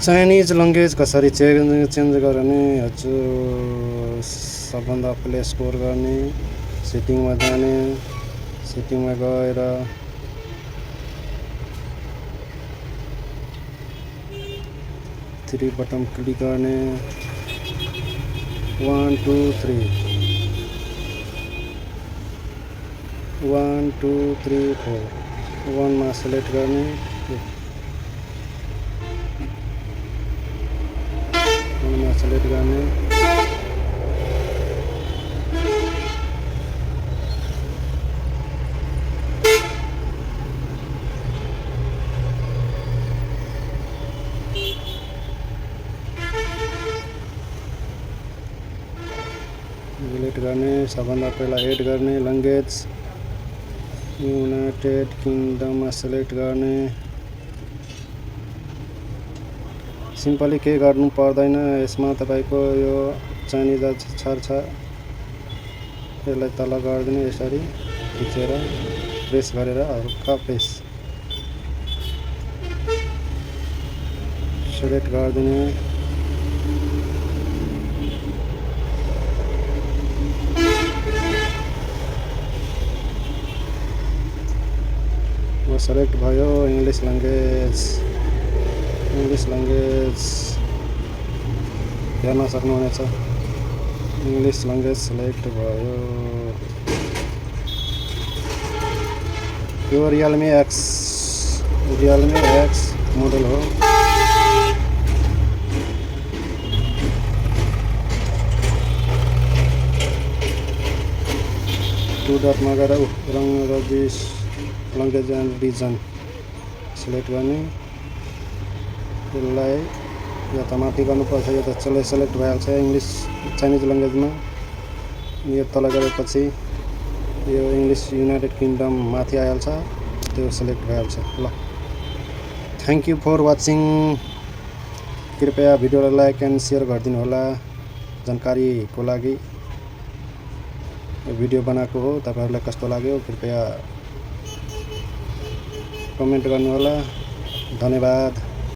Chinese language कसरी change गर्ने हजुर सबभन्दा पहिले स्कोर गर्ने सेटिङमा जाने सेटिङमा गएर थ्री बटन क्लिक गर्ने 1 2 3 1 2 3 4 1 मा सिलेक्ट गर्ने सेलेक्ट गर्ने डिलिट गर्ने सबभन्दा पहिला एड गर्ने ल्याङ्ग्वेज युनाइटेड किङडममा सेलेक्ट गर्ने सिम्पली के गर्नु पर्दैन यसमा तपाईको यो चाइनिज अक्षर छ यसलाई तल गर्दिने यसरी खिचेर प्रेस गरेर हल्का प्रेस सेलेक्ट गर्दिने वो सेलेक्ट भयो इंग्लिश ल्याङ्ग्वेज हेर्न सक्नुहुनेछ इंग्लिश ल्याङ्ग्वेज सेलेक्ट भयो यो रियलमी एक्स मोडल हो टू डट मा गएर ल्याङ्ग्वेज एन्ड रिजन सेलेक्ट गर्ने यसलाई या त माथि गर्नुपर्छ यो त सेलेक्ट भइहाल्छ इंग्लिश चाइनिज ल्याङ्ग्वेजमा यो तल गरेपछि यो इंग्लिश युनाइटेड किङडम माथि आइहाल्छ त्यो सेलेक्ट भइहाल्छ ल थ्याङ्क यू फर वाचिङ कृपया भिडियोलाई लाइक एन्ड शेयर गरिदिनु होला जानकारीको लागि भिडियो बनाएको हो तपाईहरुलाई कस्तो लाग्यो कृपया कमेन्ट गर्नु होला धन्यवाद।